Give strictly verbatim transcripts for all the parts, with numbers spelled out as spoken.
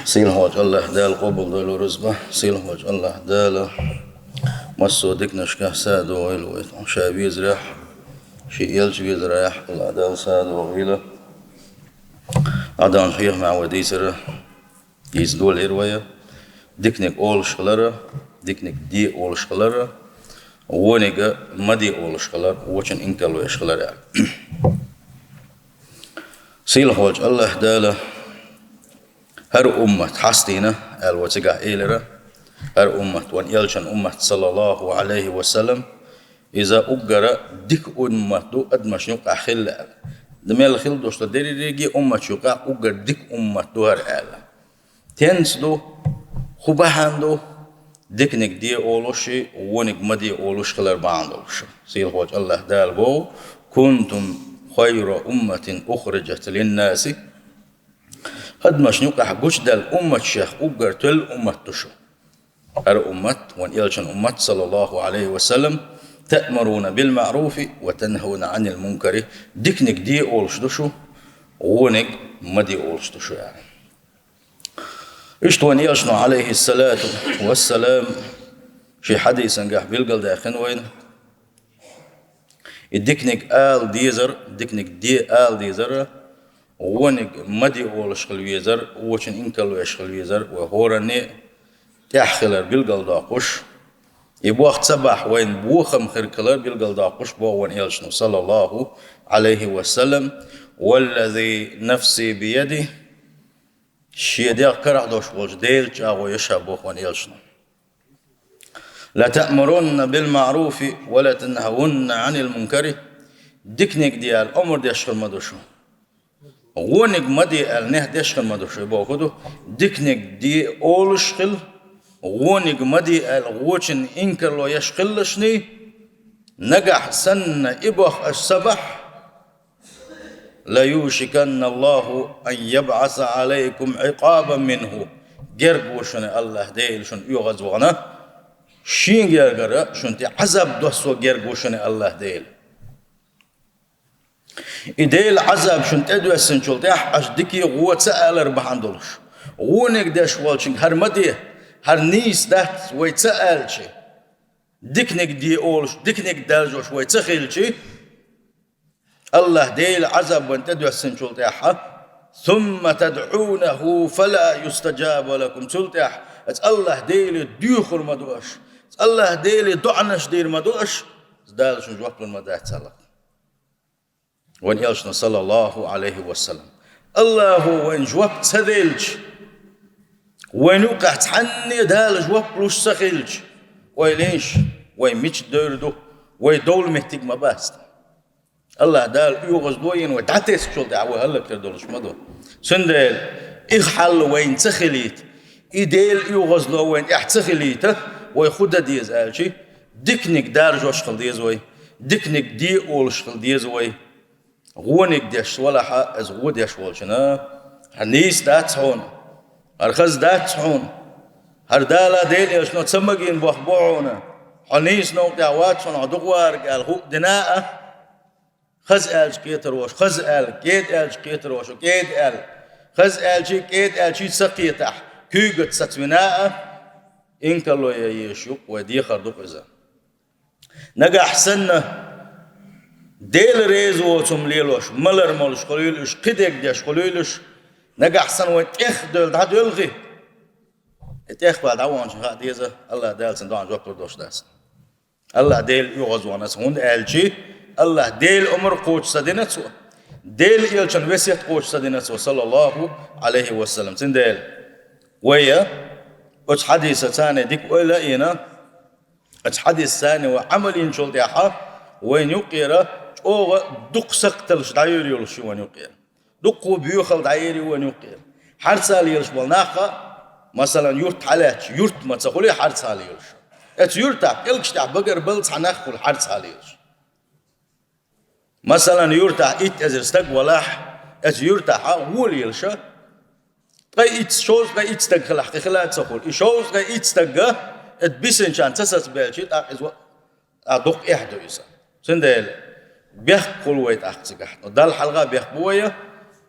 Сийлахьчу АллахӀ Дала къобалдойла рузба, сийлахьчу АллахӀ Дала массо а диканашкахь садогӀийла вай, Ша везарехь, Шен элча везарехь АллахӀ Дала садогӀийла. ДӀадаханчу хьехамехь вай дийцира, дийца долийра вай, диканиг олуш хилар, диканиг де олуш хилар, вониг ма де олуш хилар, вочун инкарло еш хилар аьлла. Сийлахьчу АллахӀ Дала хӀара уммат хьастийна аьлла вай цигахь элира, хӀара уммат, вайн элчан уммат, саллаллахӀу Ӏалайхи ва саллам, иза уггар дика уммат ду, адамашна юкъахь хилла аьлла. Дан мел хилла долуш ду, дерриге а умматаш юкъахь уггар дика уммат ду хӀара аьлла. ТӀенца ду, хӀун бахьана ду, диканиг де олуш, вониг ма де олуш хилар бахьана долуш. Сийлахьчу АллахӀ Дала боху: «Кунтум хайра умматин ухриджат линнаси». Адамашна юкъахь гучудаьлла умматашех уггар тоьлла уммат ду шу. ХӀара уммат, вайн элчан уммат, саллаллахӀу Ӏалайхи ва саллам, «таъмуруна бил маъруфи ва танхауна Ӏанил мункари», диканиг де олуш ду шу, вониг ма де олуш ду шу аьлла. Иштта вайн элчано, Ӏалайхиссалату вассалам, шен хьадисангахь билгалдаьккхина вайна, и диканиг ала дезар, диканиг де ала дезар, вониг ма де олуш хила везар, вочун инкарло еш хила везар, вай хӀоранна а тӀехь хилар билгалдоккхуш, и боху ца бахь вайна бохам хир хилар билгалдоккхуш, боху вайн элчано, саллаллахӀу Ӏалайхи ва саллам: «Валлази нафси биядихӀ», шен дегӀ карахь долуш волчу Делан чӀагӀо ю ша, боху вайн элчано. «Ла таъмурунна бил маъруфи ва ла танхавунна Ӏанил мункари». Диканиг де аьлла омра деш хир ма ду шу. Вониг ма де аьлла нехь деш хир ма ду шу. И боху ду, диканиг де олуш хила, вониг ма де аьлла вочун инкарло еш хилалаш, нагахь санна и боху аша ца бахь, «Ла юшиканна Аллаху ан ябъаса Ӏалайкум Ӏикъабан минху». Герга ву шуна АллахӀ Дела шуна оьгӀазвахана, Шен гергара шуна тӀе Ӏазаб доссо герга ву шуна АллахӀ Дела. И Делан Ӏазаб шуна тӀедоьссинчул тӀаьхьа аша дика а, вон а ца алар бахьана долуш, вониг деш волчуьнга хӀара ма де, хӀара нийса дац вай ца аьлча, диканиг де олуш, диканиг даржош вай ца хилча, АллахӀ Делан Ӏазаб вайна тӀедоьссинчул тӀаьхьа, «сумма тадӀунаху фала юстаджаба лакум», цул тӀаьхьа аса АллахӀ Деле доьхур ма ду аша, аса АллахӀ Деле доӀанаш дийр ма ду аша, Дала шуна жоп лур ма дац аьлла. Вайн элчано, саллаллахӀу Ӏалайхи ва саллам. АллахӀа вайна жоп ца делча, вайна юкъахь цхьанне а Дала жоп луш ца хилча, ойла йийша, вай мича девр ду, вай довла меттиг ма бац. АллахӀ Дала оьгӀазло йина вай дӀатесначул тӀаьхьа вай хӀаллакьхир долуш ма ду. Цундела и хьал вайна ца хилийта, и Делан оьгӀазло вайна тӀехь ца хилийта, вай хӀун дан деза аьлча, диканиг даржош хила деза вай, диканиг де олуш хила деза вай. Вониг деш валахьа, иза вон деш волчунна: «ХӀара нийса дац хьуна, хӀара хаза дац хьуна, хӀара Дала Делан элчано ца магийна боху бу хьуна, хьо нийса новкъа тӀехь вац хьуна, хьо дукха варг», аьлла хӀуъа дина а, хаза аьлча кхетар волуш хаза аьлла, кӀеда аьлча кхетар волуш кӀеда аьлла, хаза аьлчий, кӀеда аьлчий ца кхетахь, куьйгаца сацвина а, инкарло ян езаш юкъа вай дехар ду-кх иза. Нагахь санна Дела реза воцу хӀума лелош, малар молуш хуьлийла уьш, кхидерг деш хуьлийла уьш, нагахь санна вайн тӀех а девлла дӀадоьлхий, и тӀех а ваьлла дӀаваханчунна хаа деза, АллахӀ Дала цуьнан доӀанна жоп лур долуш дац. АллахӀ Дела оьгӀазвахана аса, хӀунда аьлча АллахӀ Делан омра кхочуш ца дина цо, Делан элчан весет кхочуш ца дина цо, саллаллахӀу Ӏалайхи ва саллам. Цундела вай оцу хьадиса царна дика ойла а йина, оцу хьадисца вай Ӏамал йинчул тӀаьхьа вайна юккъера чӀогӀа дукха сакхталш дӀайуьйр йолуш ю вайна юккъера. Дуккха боьхалла дӀайуьйр ю вайна юккъера. Харцахьа лелаш болу нах а, масалан, юрт хьалаьцча, юрт ма ца хуьлий харцахьа лелаш. Оцу юьртахь, пӀелгаш тӀехь багарбелла цхьа нах хуьлу харцахьа лелаш. Масалан, юьртахь итт эзар стаг валахь, оцу юьртахь вон лелаш, ткъе итт, шовзткъе итт стаг хилахь, кхин хила а ца хуьлу. И шовзткъе итт стаг а, оцу бисинчарна ца сацабелча, тӀаккха иза ва-, а, дукха эхь ду иза. Цундела бехк хуьлу вай тӀаккха цигахь. Но Далла хьалха бехк бу вай,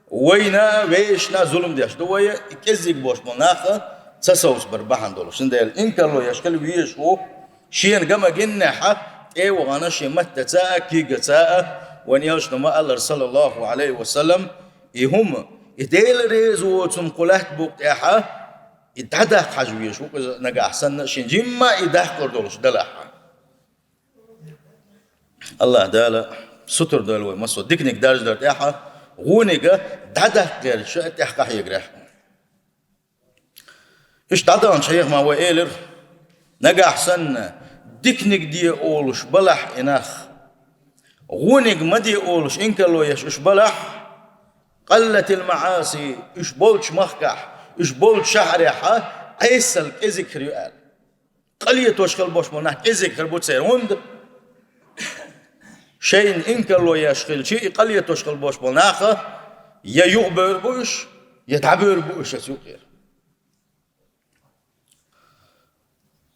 Вайна а, вешна а зулам деш ду вай, и кӀеззиг болуш болу нах а ца совцабар бахьана долуш. Цундела инкарло еш хила везаш ву, шена ган ма гиннехь, тӀе а вахана шен маттаца а, кегаца а, вайн элчано ма-аллара, саллаллаху Ӏалайхи ва саллам, и хӀума, и Дела реза воцу хӀума кху лаьтта букъа тӀехь, и дӀадаккха хьажа везаш ву иза нагахь санна, шен жимма а и даккхар долуш далахь. АллахӀ Дала сутара дойла вай массо а диканиг даржадар тӀехь, гӀонига дӀадаккха гӀерташ а тӀехь къахьегарехь. Иштта дӀадаханчу хьехаман вай элира, нагахь санна, диканиг де олуш балахь и нах, гӀониг ма де олуш инкарло еш уьш балахь, къаллатил маӀаси, уьш болчу махкахь, уьш болчу шахьарехь Ӏесалла кӀезиг хир ю аьлла. Къа летош хила болуш болу нах кӀезиг хир бу церан, хӀунда шайна инкарло еш хилча, и къа летош хила болуш болу нах я юхабевр бу уьш, я дӀабевр бу уьш оцу юкъера.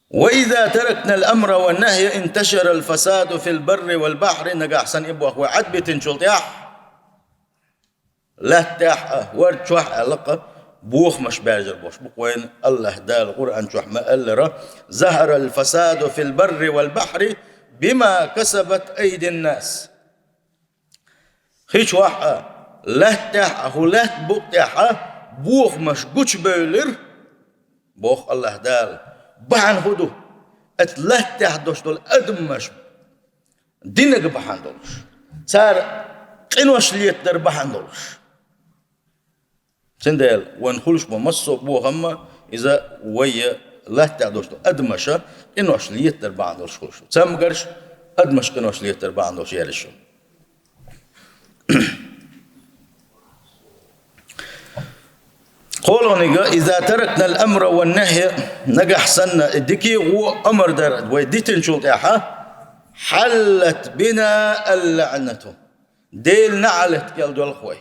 «Ва иза таракнал амра ван нахья инташарал фасаду фил барри вал бахьри», нагахь санна и боху вай Ӏадбитинчул тӀехь, лаьттахь а, вард чохь а аьлла-кх, бохамаш баьржар болуш бу-кх вайна. АллахӀ Дала Къуръан чохь ма-аллара: «Захьарал фасаду фил барри вал бахьри бима касабат айдин нас». Хи чохь а, лаьттахь а, хӀу лаьтта букъа тӀехь а бохамаш гучубевлира, боху АллахӀ Дала. Бахьана хӀун ду? Оцу лаьттахь долуш долу адамаш динарг бахьана долуш, цара къинош летадар бахьана долуш. Цундела вайн хуьлуш бу массо а бохам а, иза вай лаьттахь долуш долу адамаша къинош летадар бахьана долуш хуьлуш ду. Цамгарш адамаш къинош летадар бахьана долуш ерриш ю. КхоалгӀаниг: «Иза таракнал амра ван нахья», нагахь санна, и дикий гӀо, амар дар вай дитинчул тӀаьхьа, «хьаллат бина ал-лаънату». Делан наӀалат кӀел доьлху вай.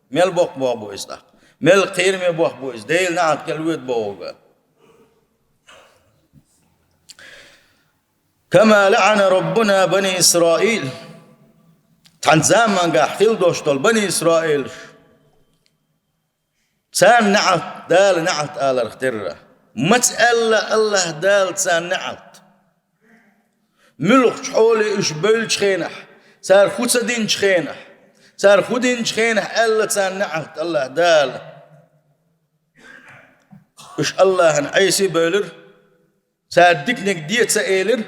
Мел боккха боху бу иза тӀаккха? Мел кхераме боху бу иза? Делан наӀалат кӀел воьду бохург. «Кама лаъана Раббуна бани Исраил». Цхьана замангахь хилла долуш долу бани Исраилаш. Царна наӀалт, Дала наӀалт аларх терра. Маца аьлла АллахӀ Дала царна наӀалт? Муьлхачу хьоле уьш бевллачу хенахь, цара хӀу ца динчу хенахь, цара хӀу динчу хенахь аьлла царна наӀалт АллахӀ Дала? Уьш АллахӀан Ӏеса а бевлира, цара диканиг де ца элира,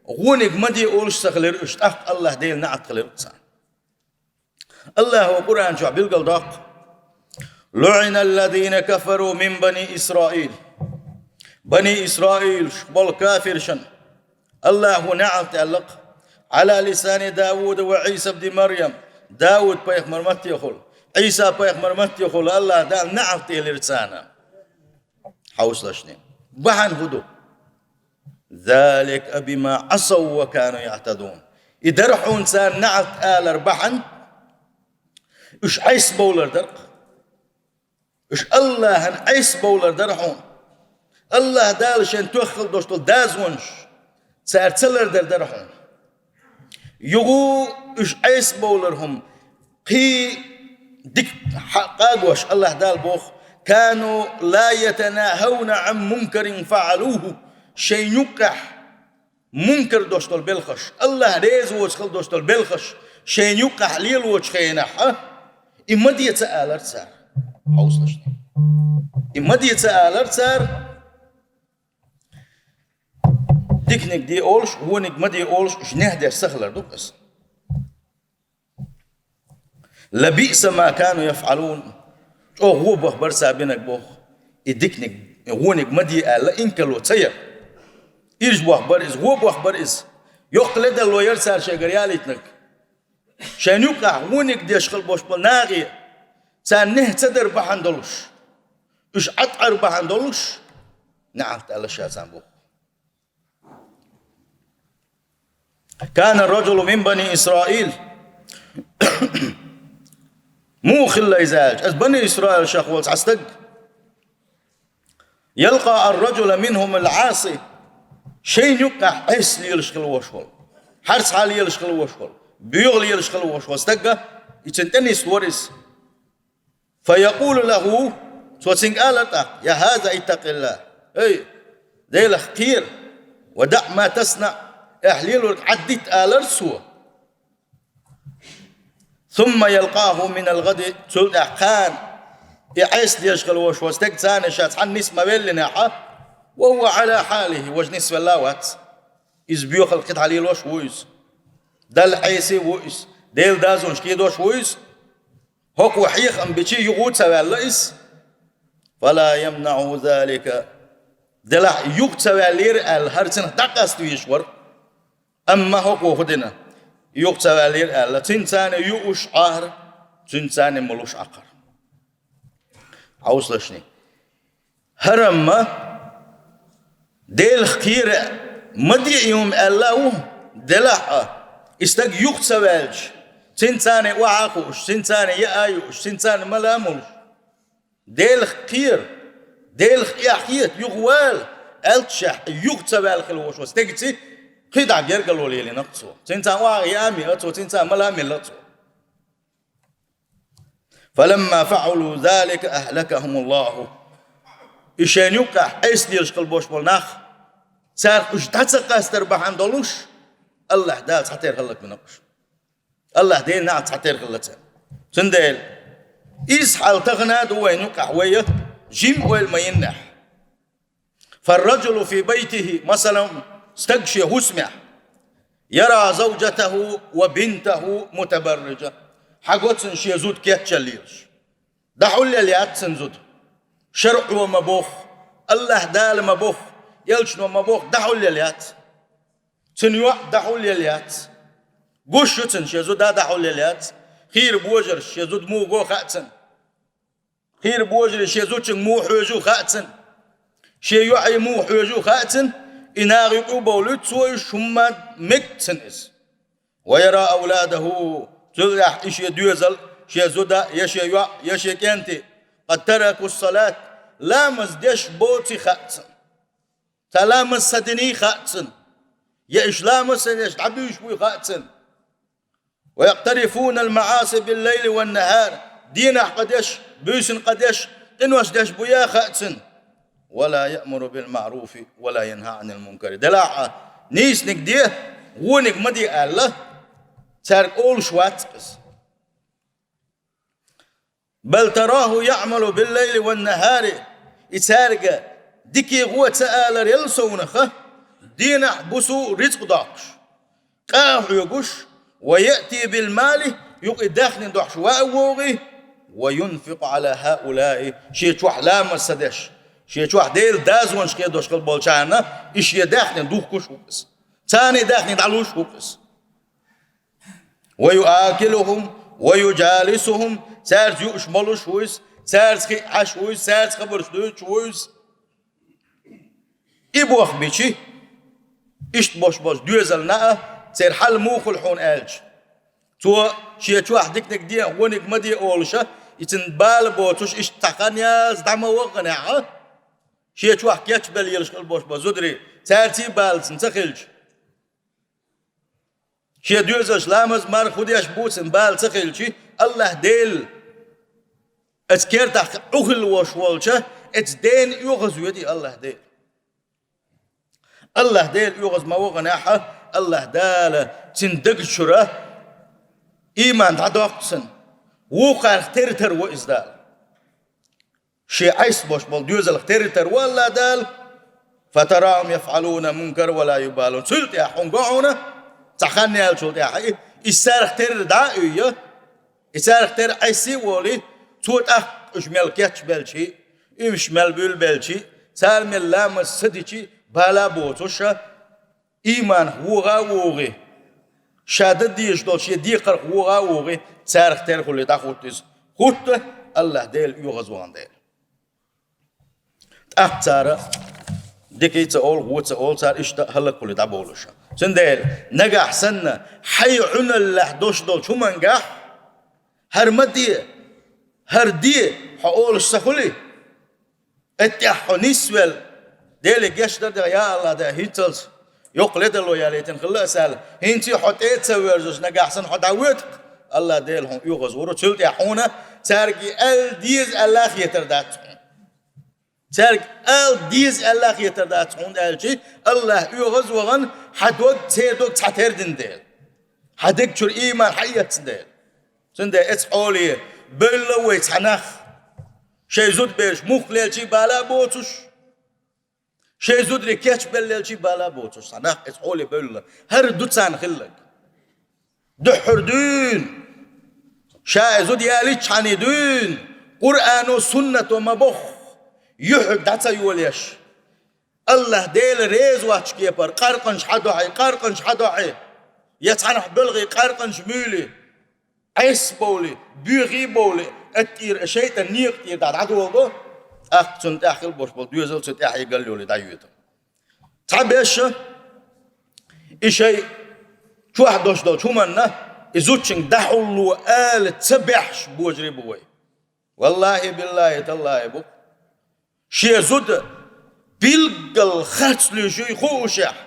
гӀониг ма де олуш ца хилира уьш, тӀаккха АллахӀ Делан наӀалт хилира царна. АллахӀа Къуръан чохь билгалдоккху: «Луъиналлазина кафару мин бани Исраил». Бани Исраилаш болу кафиршна АллахӀа наӀалт аьлла-кх: «Ӏала лисани Давуда ва Ӏийса бни Марьям». Дауд-пайхамар маттехула, Ӏийса-пайхамар маттехула АллахӀа Дала наӀалт элира царна. Хьовсалаш. Бахьана хӀун ду? «Залика бима Ӏасав ва кану яӀтадун». И дара хьуна царна наӀалт алар бахьана, уьш Ӏеса бовлар дара-кх. Уьш АллахӀан Ӏеса бовлар дара хьуна. АллахӀ Дала шен тоьхна долуш долу дозанаш цара ца лардар дара хьуна. Юха уьш Ӏеса бовлар хӀума кхин дика хьа-, къагош АллахӀ Дала боху: «Кану ла ятанахавна Ӏан мункарин фаӀалуху». Шайн юккъехь мункар долуш долу белхаш, АллахӀ реза воцу хила долуш долу белхаш шайн юккъехь лелочу хенахь, и ма де ца алара цара. Хьовсалаш. И ма де ца алара цара. Диканиг де олуш, вониг ма де олуш, уьш нехьдеш ца хилар ду-кх иза. «Лабиъса ма кану яфӀалун». ЧӀогӀа гӀо бохбар цара бинарг боху. И диканиг, и вониг ма де аьлла, инкарло ца яр. Ирча бохбар иза, гӀо бохбар иза. Йоккха ледарло яр цара шайгара ялийтинарг. Шайн юккъехь вониг деш хила болуш болу нахе, царна нехь ца дар бахьана долуш, уьш Ӏаткъар бахьана долуш, наӀалт аьлла ша царна боху. «Кана раджулун мин бани Исраил». Муха хилла иза аьлча, аса бани Исраилшах волу цхьа стаг. «Ялкъа ар-раджула минхум ал-Ӏаси». Шайна юккъехь Ӏеса лелаш хила волуш волу, харцхьа лелаш хила волуш волу, боьха лелаш хила волуш волу стаг, и цуьнан тӀе нислора иза. فيقول له, цо цуьнга алар тӀаккха: يا هذا اتق الله, эй, Делах кхера, ودع ما تصنع, ахь лелорг Ӏаддита, алар цо. ثم يلقاه من الغد, цул тӀаьхьа кхана и Ӏеса дезаш хила волуш волу стаг царна ша цхьаьна нисса ма веллинехь, وهو على حاله, важа нисвелла а вац. Иза боьхалла кхидӀа лелош а ву иза. Далла Ӏеса а ву иза. Делан дозанаш кхедош а ву иза. ХӀокхо хьехам бича юха а ца ваьлла иза. فلا يمنعه ذلك, делахь а юха ца ваьллера аьлла, хӀара цунах дӀакъаста везаш вара. Амма хӀокхо хӀун дина? Юха ца ваьллера аьлла, цуьнан царна юуш Ӏахьара, цуьнан царна молуш Ӏакхара. Хьовсалаш. ХӀара-м Делах кхера ма де и хӀума аьлла а ву, делахь а, и стаг юха ца ваьлча, цуьнан царна охьа а хууш, цуьнан царна яа а юуш, цуьнан царна мала а молуш. Делах кхера, Делах эхь хета, юха вала, аьлча шехь, юха ца ваьлла хила волуш волу стегаца кхидӀа гергарло лелийнарг цо. Цуьнан царна охьа а яа а миа цо, цуьнан царна мала а мелла цо. فلما فعلوا ذلك أهلكهم الله. И шайна юккъехь Ӏеса лелаш хила болуш болу нах, царах уьш дӀа ца къастар бахьана долуш, АллахӀ Дала цхьатера хӀаллакбина уьш. АллахӀ Делан неӀалт цхьатера хилла царна. Цундела иза хьал тахана а ду вайна юккъехь вай, жима ойла ма йиннехь. فالرجل في بيته, масала, стаг шен хӀусамехь, يرى زوجته وبنته متبرجة, хьаго цунна шен зуда кечъяьлла лелаш. ДӀахьулъелла яц цунна зуда. ШарӀо ма боху, АллахӀ Дала ма боху, элчано ма боху, дӀахьулъелла яц. Цуьнан йоӀ дӀахьулъелла яц. Гуш ю цунна шен зуда дӀахьулъелла яц. Хийра божарша шен зуда муха го хаьа цунна. Хийра божарша шен зудчуьнга муха хьоьжу хаьа цунна. Шен йоӀе муха хьоьжу хаьа цунна. И наха юкъа бовлуьйту цо, уьш хӀумма мега цунна иза. ويرى أولاده, цул тӀаьхьа и шен доьзал, шен зуда, я шен йоӀ, я шен кӀентий, قد تركوا الصلاة, ламаз деш боций хаьа цунна. Цхьа ламаз ца диний хаьа цунна. Я уьш ламаз ца деш дӀабуьйш буй хаьа цунна. ويقترفون المعاصي بالليل والنهار, денахь къа деш, буьйсанна къа деш, къинош деш буй а хаьа цунна. ولا يأمر بالمعروف ولا ينهى عن المنكر. Делахь а, нийсаниг де, вониг ма де аьлла, цаьрга олуш вац иза. بل تراه يعمل بالليل والنهار. И цаьрга дикий гӀо ца алар елла совнаха, денахь-буса рицкъ доккхуш, къа а хьоьгуш, ويأتي بالمال, юкъа и даьхни дохьуш ван а вогӀий, وينفق على هؤلاء, шен чохь ламаз ца деш, шен чохь Делан дозанаш кхедош хила болчарна и шен даьхни духкуш ву иза. Царна и даьхни дӀалуш ву иза. ويؤكلهم ويجالسهم, цаьрца юуш молуш ву иза, цаьрца хиъ Ӏаш ву иза, цаьрца хабарш дуьйцуш ву иза. И бохбичи, иштта бош болчу доьзална а, церан хьал муха хуьлу хьуна аьлча, цо шен чохь диканиг де, вониг ма де олуша, и цуьнан бала боцуш, иштта цхьа хан яза дӀа ма ваханехь а, шен чохь кечбелла елаш хила бош болу зударий, цаьрций балацна ца хилча, шен доьзалш ламаз-марха хӀун деш бу цуьнан бала ца хилчи, АллахӀ Дела, оцу кертахь Ӏу хилла вош волча, оцу дена оьгӀазвоьду и АллахӀ Дела. АллахӀ Дела оьгӀаз ма ваханехь а, АллахӀ Дала цуьнан дага чуьра ийман дӀадоккху цунна. Вукхарх терра тара во иза Дала. Шен Ӏеса бош болу доьзалх терра тара во АллахӀ Дала, فتراهم يفعلون المنكر ولا يبالون. Цул тӀаьхьа хьуна го хьуна, цхьа хан яьллачул тӀаьхьа и, и царах терра дӀа а уьйя, и царах терра Ӏеса а волий, цо тӀаккха уьш мел кечбелчий, уьш мел буьйлабелчий, цара мел ламаз ца дичий, бала а боцуша, ийманах вогӀа а вогӀий, ша дан дезаш долчу шен декхарх вогӀа а вогӀий, царах тера хуьлий дӀахӀутту иза. ХӀутту АллахӀ Дела оьгӀаз вахана дела. ТӀаккха цара дикий ца олу, вон ца олу, цара иштта а хӀаллакхуьлий дӀаболуша. Цундела нагахь санна хьайн Ӏуналлехь долуш долчу хӀумангахь, хӀара ма де, хӀара де хьо олуш ца хуьлий, тӀехь хьо нисвелла, Деле гечдар де, я АллахӀ Дела, хӀинцалц йоккха ледарло ялийтина хилла аса аьлла, хӀинца хьо тӀе а ца воьрзуш, нагахь санна хьо дӀавоьду-кх, АллахӀ Дела хьуна оьгӀаз вур ву, цул тӀехь хьуна Цаьрга аьлла деза аьлла хетар дац хьуна. Цаьрга аьлла деза аьлла хетар дац хьуна, хӀунда аьлча АллахӀ оьгӀаз вахана хьа дог, церан дог цхьатерра дина дела. Хьа дег чуьра ийман хьаэцна дела. Цундела эцу хьоле бевлла вай цхьа нах. Шайн зуда бераш мухха лелча а бала а боцуш, шайн зударий кечбелла лелча а бала а боцуш цхьа нах эцу хьоле бевлла. ХӀара ду царна хилларг. Дуьххьара дуьйна ша и зуда ялийчхьана дуьйна, Къуръано, суннато ма-бохху, юьхьиг дӀа ца йолаеш, АллахӀ Дела реза воцчу кепара къаркъанаш хьадохьий, къаркъанаш хьадохьий, я цхьанхьа боьлхий къаркъанаш муьйлий, Ӏеса бовлий, боьхий бовлий, аттӀийра, шайтӀан некъа тӀера дӀа дӀадолабо, тӀаккха цунна тӀехь хила болуш болу доьзал цу тӀехь галъйолий дӀайоьду. Цхьаберш и шайн чохь долуш долчу хӀуманна и зудчуьнга дӀахьулло ала ца баьхьаш божарий бу вай. ВаллахӀи, биллахӀи, таллахӀи бу. Шен зуда билггал харц луьйш юй хуушехь,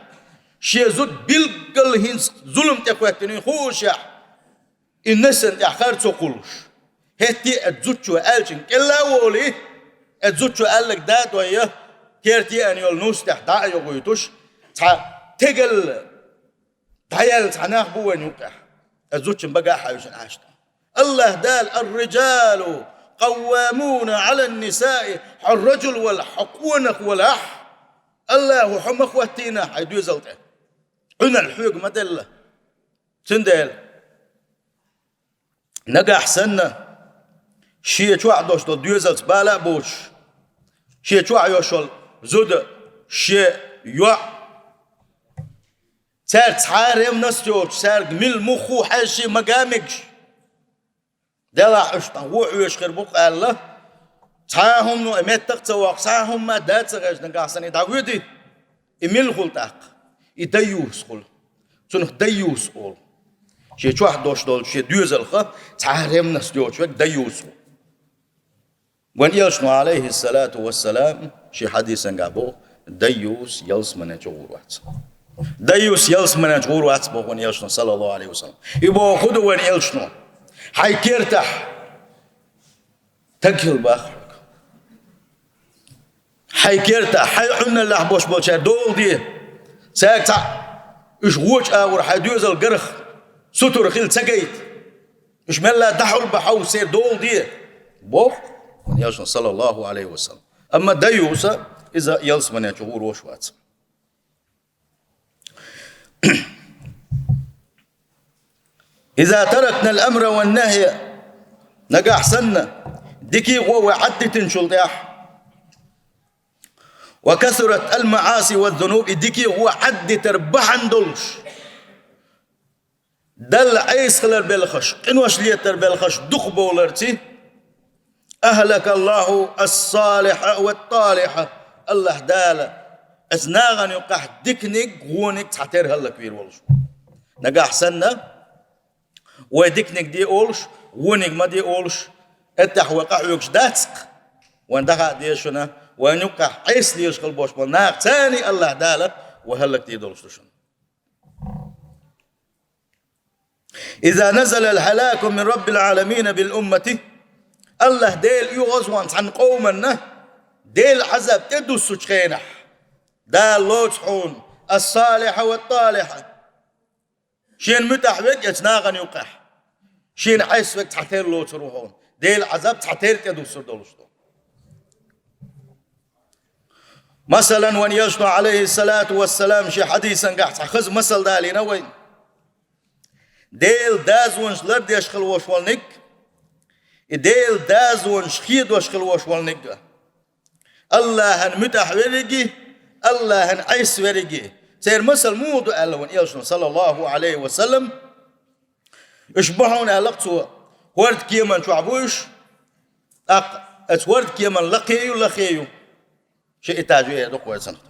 шен зуда билггал хӀинца зулам тӀекхоьттина юй хуушехь, и несана тӀехь харцо кхуллуш. ХӀетте а зудчо аьллачун кӀелла а волий, а зудчо аьлларг да а дой, керте а йолу нус тӀехь дӀа а йохуьйтуш, цхьа тегал дӀаяьлла цхьа нах бу вайн юккъехь, а зудчун багахь хьаьвсина Ӏаш тӀе. АллахӀ Дала: «Ар-риджалу къаввамуна Ӏалан-нисаи», хьо раджул валахь, хьо къонах валахь, АллахӀа хьо ма хӀоттийна хьайн доьзал тӀе. Ӏуьнал хьоьга ма делла. Цундела нагахь санна шен чохь долуш долу доьзалца бала а боцуш, шен чохь йолуш йолу зуда, шен йоӀ, цаьрца цхьа а ревность йоцуш, цаьрга мила мухху хьаьжча а мага а мегаш, делахь уьш тхан вон Ӏоьшу хир бу-кх аьлла, цхьа а хӀумано и меттах а ца воккху, цхьа а хӀумма а да а ца хезча, нагахь санна и дӀагоьдий, и мила хуьлу тӀаккха? И дайюс хуьлу. Цунах дайюс олу. Шен чохь долуш долчу шен доьзалха цхьа а ревность йоцуш верг дайюс ву. Вайн элчано, Ӏалайхиссалату вассалам, шен хьадисангахь боху: «Дайюс ялсамане чу гӀур вац». Дайюс ялсамане чу гӀур вац боху вайн элчано, саллаллаху Ӏалайхи ва саллам. И боху хӀун ду вайн элчано? Хьайн кертахь таг хила боху хьоьга. Хьайн кертахь, хьайн Ӏуьнналлехь болуш болчара дола де. Цаьрга цхьаъ уьш вочу агӀор хьайн доьзал гарах сутара хила ца гайта. Уьш мелла дӀахьулбан хьовса церан дола де, боху вайн элчано, саллаллаху Ӏалайхи ва саллам. Амма дайюс, иза ялсамане чу гӀур волуш вац. «Иза таракнал амра ван нахья», нагахь санна дикий гӀо вай Ӏаддитинчул тӀаьхьа, «ва касурат ал-маӀаси ва зунуб», и дикий гӀо Ӏаддитар бахьана долуш, Далла Ӏеса хилар белхаш, къинош летар белхаш дукха бовларций, «ахлакаллаху ас-салихьа ва ат-талихьа», АллахӀ Дала оцу нахана юккъехь диканиг, вониг цхьатерра хӀаллаквийр волуш ву. Нагахь санна вай диканиг де олуш, вониг ма де олуш, аттахь вай къахьоьгуш дац-кх, вайн даха а деза шуна, вайн юккъехь Ӏеса лелаш хила болуш болу нахаца а АллахӀ Дала вай хӀаллакдийр долуш ду шуна. «Иза назалал хьалаку мин Раббил Ӏаламина бил уммати», АллахӀ Дела оьгӀазвахана цхьана къоманна Дела Ӏазаб тӀедуссучу хенахь, Дала лоцу хьуна ас-салихьа ва ат-талихьа, шена муьтӀахь верг оцу нахана юккъехь, шена Ӏеса верг цхьатерра лоцур ву хьуна, Дела Ӏазаб цхьатерра тӀедуссур долуш ду. Масалан, вайн элчано, Ӏалайхиссалату вассалам, шен хьадисангахь цхьа хаза масал далийна вайна. Делан дозанаш лардеш хила волуш волниг, и Делан дозанаш хедош хила волуш волниг а, АллахӀан муьтӀахь верриги, АллахӀан Ӏеса верриги. Церан масал муха ду аьлла вайн элчано, саллаллаху Ӏалайхи ва саллам? Уьш бу хьуна аьлла-кх цо, хӀордан кеман чохь бу уьш, тӀаккха оцу хӀордан кеман лакхе ю, лахе ю. Ши этаж ю эр ду-кх вай цунах.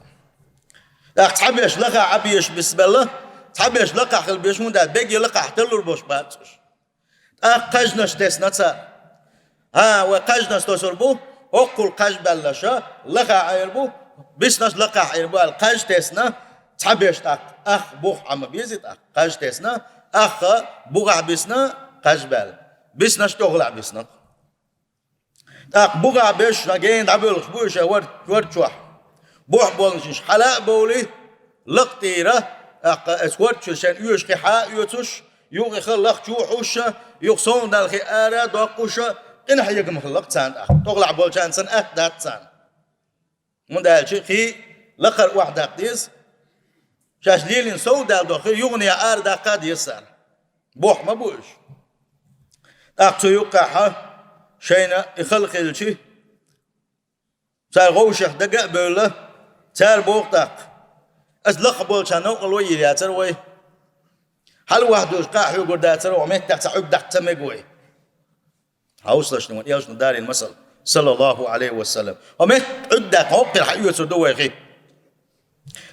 ТӀаккха цхьаберш лахахь Ӏан безаш бисбелла, цхьаберш лакхахь хила безаш, хӀунда аьлча бегге лакхахь тарлур болуш бац уьш. ТӀаккха кхажнаш тесна цара. ХӀан, вай кхажнаш тосур бу, хӀоккхул кхаж баьллаша, лахахь Ӏер бу, биснаш лакхахь Ӏер бу аьлла, кхаж тесна, цхьаберш тӀаккха ах бух Ӏан ма безий тӀаккха, кхаж тесна, ах бухахь бисна, кхаж баьлла, биснаш тӀехулахь бисна. ТӀаккха бухахь беш, сан гена дӀабоьлхуш бу уьш вар-, варчохь. Бухахь болчуьнаш хьала а бовлий, лакха тӀера, тӀаккха аса варчуьра шайн оьшуш кхин хьа а оьцуш, юха и хала лахчу а хьуша, юха сов далхий ара а доккхуша, къинхьегам хилла-кх царна тӀаккха. ТӀехула болчарна санна атта дац царна. ХӀунда аьлча кхин лакхара охьадаккха деза, шаьш лелийна сов дала дохуьйту, юханехьа ара даккха а деза царна. Бухахь ма бу уьш. ТӀаккха цу юккъехьа шайна и хала хилча, цара вовшех дага а бевлла, цара боху тӀаккха: «Аса лакха болчарна новкъарло йийр яцара вай. Хьала ваьхьадуьйш къа а хьоьгур дацара, хӀокху меттехь цхьа Ӏуьрг даккха ца мега вай». Хьовсалаш вайн элчано далийна масал, саллаллаху Ӏалайхи ва саллам. Хьо мет Ӏуьдда даккха хӀокхуьра хьан оьцур ду вай хи?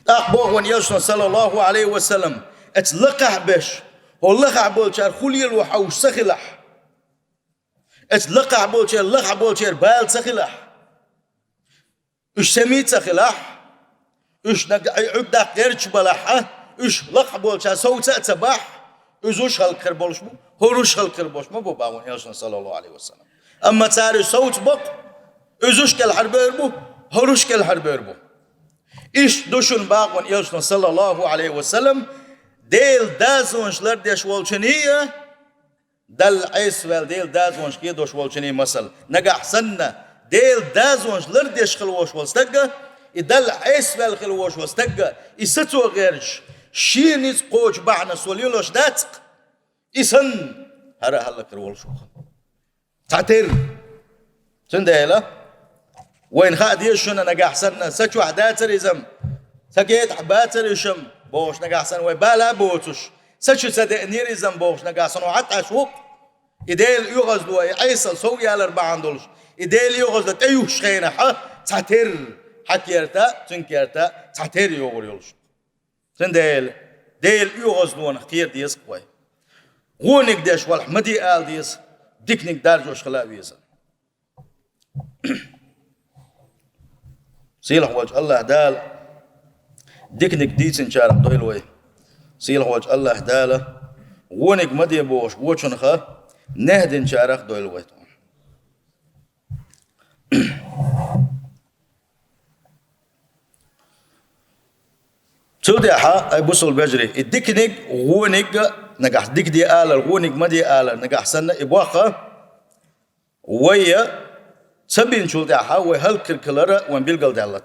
ТӀаккха боху вайн элчано, саллаллаху Ӏалайхи ва саллам: «Эца лакхахь беш, хӀо лахахь болчара хӀун лело хьовш ца хилахь, эца лакхахь болчара лахахь болчара бала ца хилахь, уьш сема ца хилахь, уьш нагахь Ӏуьдда даккха гӀерташ балахь а, уьш лакхахь болчара совца а ца бахь, уьш уьш хӀаллакьхир болуш бу, хӀара уьш хӀаллакьхир болуш ма бу», боху вайн элчано, саллаллаху Ӏалайхи ва саллам. «Амма цара уьш совца баккха, уьш уьш кӀелхьарбевр бу, хӀара уьш кӀелхьарбевр бу». Иштта ду шуна, боху вайн элчано, саллаллаху Ӏалайхи ва саллам, Делан дозанаш лардеш волчунний а, Далла Ӏеса ваьлла Делан дозанаш кхедош волчунний а масал. Нагахь санна Делан дозанаш лардеш хила волуш волу стаг а, и Далла Ӏеса ваьлла хила волуш волу стаг а, и сацо гӀерташ, шен ницкъ кхочу бахьана со лелош дац-кх, и санна, хӀара а хӀаллакьхир волуш ву-кх. Цхьатерра. Цундела вайна хаа деза шуна, нагахь санна са чохь дацара иза-м, са гетахь бацара уьш-м бохуш, нагахь санна вай бала а боцуш, са чу ца деанера иза-м бохуш, нагахь санна хьо Ӏаш ву-кх. И Делан оьгӀазло, и Ӏесалла сов ялар бахьана долуш, и Делан оьгӀазло тӀеюхучу хенахь а цхьатерра хьан керта, цуьнан керта цхьатерра йогӀур йолуш. Цундела Делан оьгӀазлонах кхера деза-кх вай. Вониг деш валахь ма де ала деза, диканиг даржош хила а веза. Сийлахь волчу АллахӀ Дала диканиг дийцинчарах дойла вай. Сийлахь волчу АллахӀ Дала вониг ма де бохуш вочунах нехь динчарах дойла вай. Цул тӀаьхьа, ай бусалба вежарий, и диканиг, вониг, нагахь дика де алар, вониг ма де алар, нагахь санна и бохху, вай ца бинчул тӀаьхьа вай хӀаллакьхир хилар вайн билгалдаьлла.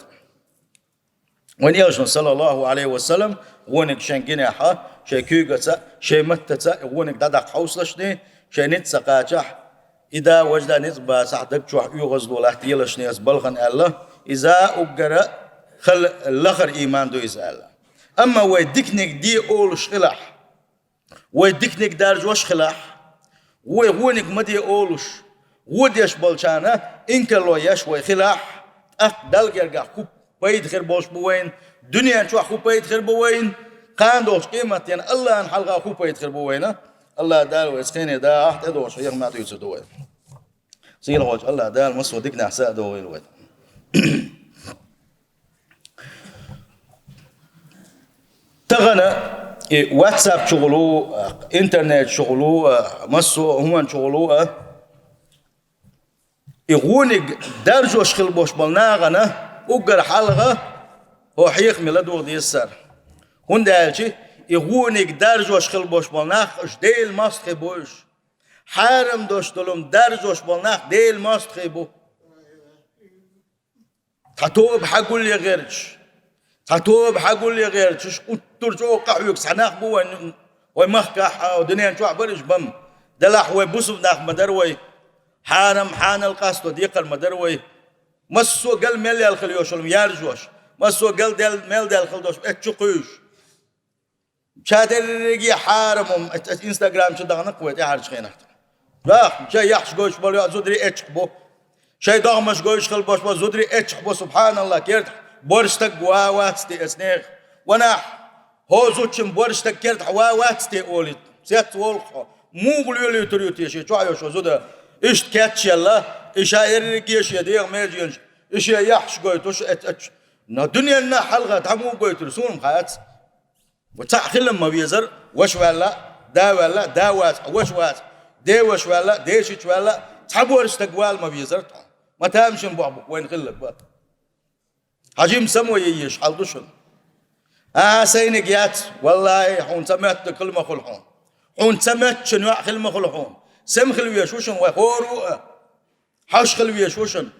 Вайн элчано, саллаллаху Ӏалайхи ва саллам, вониг шайн гинехь, шайн куьйгаца, шайн маттаца и вониг дӀадаккха хьовсалаш дий, шайн ницкъ ца кхачахь, и да, важа да ницкъ бацахь, даг чохь оьгӀазло латтаелаш дий аса балхана аьлла, иза уггара хала лахара ийман ду иза аьлла. Амма вай диканиг де олуш хилахь, вай диканиг даржош хилахь, вай вониг ма де олуш, вон деш болчарна инкарло еш вай хилахь, тӀаккха Далла гергахь хӀун пайда хир болуш бу вайна, дуьнен чохь хӀун пайда хир бу вайна, кхана долчу къематдийнахь АллахӀан хьалха хӀун пайда хир бу вайна, АллахӀ Дала вай цхьаьна дахьа тӀедогӀуш хьехам а дуьйцур ду вай. Сийлахь волчу АллахӀ Дала массо а диканехь са а догӀийла вай. Тахана и WhatsApp чухула, интернет чухула, массо а хӀуман чухула, и гӀониг даржош хила болуш болу нахана уггар хьалха хӀо хьехаме ладогӀа деза цара. ХӀунда аьлча и гӀониг даржош хила болуш болу нах уьш Делан мостагӀий бу уьш. Хьарам долуш долу хӀума даржош болу нах Делан мостагӀий бу. Цхьа тоба хьагулъе гӀерташ, цхьа тоба хьагулъе гӀерташ, уьш уттур чӀогӀа къахьоьгуш цхьа нах бу вайн, вайн махкахь а, дуьнен чохь а бара уьш бан. Делахь вай бусулба нах ма дара вай, хьарам, хьанал къасто декхар ма дара вай. Массо а гал мел яьлла хила йолуш, яржош, массо а гал дел-, мел даьлла хила долуш, эццу чу кхуьйсуш. Ша дерриге хьарам хӀума, эц-, эц Instagram чу дахана-кх вай тӀаьхьарчу хенахь. Бах, шайн яххьаш гойтуш болу йоӀ зударий эццахь бу. Шайн догӀмаш гойтуш хила болуш болу зударий эццахь бу, субханаллах, кертахь борша стаг ван вац те эцу нехан. Ванахь, хӀо зудчун борша стаг кертахь ван вац те олий, цец волу-кх хьо. Муха лелуьйтур ю те шен чохь йолуш волу зуда? Иштта кечъелла, и ша ерриге шен дегӀан меженаш, и шен яххьаш гойтуш эц-, эццахь. Но дуьненна хьалха дӀа муха гойтур, суна-м хац. Ва цхьаъ хила ма везара, ваша ваьлла, да ваьлла, да вац, ваша вац, деваша ваьлла, дешича ваьлла, цхьа борша стаг вала ма везара тхо. Ма тамашийна бохьа бу вайна хилларг бакъ. Хьажим самой еш хьал ду шуна. А, сайниг яц, валлахӀи, хьуна ца моьттург хила ма хуьлу хьуна. Хьуна ца моьттучун йоӀ хила ма хуьлу хьуна. Сема хила везаш ву шуна вай хӀора а. Хьаш хила везаш ву шуна.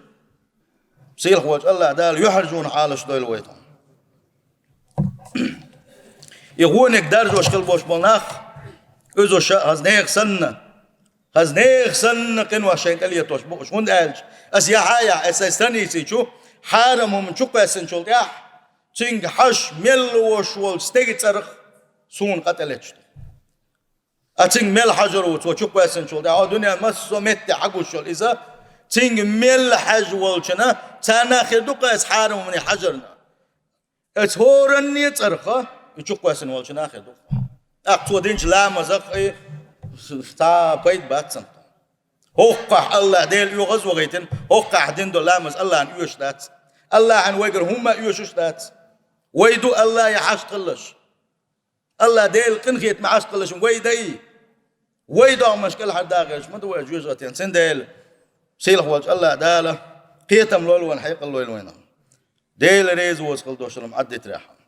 Сийлахь волчу АллахӀ Дала юьхьаржонан хьалаш дойла вай тхуна. И гӀониг даржош хила болуш болу нах, уьзуш а хаза нехан санна, хаза нехан санна къинош шайна тӀелетош бу уьш. ХӀунда аьлча аса яхьа а яхь, аса сайн страници чу хьарам хӀума чукхоьссинчул тӀаьхьа, цуьнга хьажа мел лоруш волчу стеган цӀарах суна къа тӀелеташ ду. Аса цуьнга мел хьажар ву, цо чукхоьссинчул тӀаьхьа, хьо дуьненан массо а метте хьагуш йолу иза, цуьнга мел хьаьжна волчунна, царна а хир ду-кх аса хьарам хӀумане хьажарна. Аса хӀоранне а цӀарах и чукхоьссина волчунна а хир ду. ТӀаккха цо динчу ламазах и цхьа пайда бац цунна. ХӀокхахь АллахӀ Дела оьгӀаз а вахийтина, хӀокхахь дина долу ламаз АллахӀна оьшуш дац. АллахӀна вайгара хӀумма а оьшуш дац. Вай ду АллахӀе хьашт хилалаш. АллахӀ Делан къинхетаме хьашт хилалаш вай дай. Вай догӀмаш кӀелхьардахарш ма ду вай жоьжахатин. Цундела сийлахь волчу АллахӀ Дала кхетам лойла вайна, хьекъал лойла вайна. Дела реза воцу хила долуш долу хӀума Ӏаддитарехь.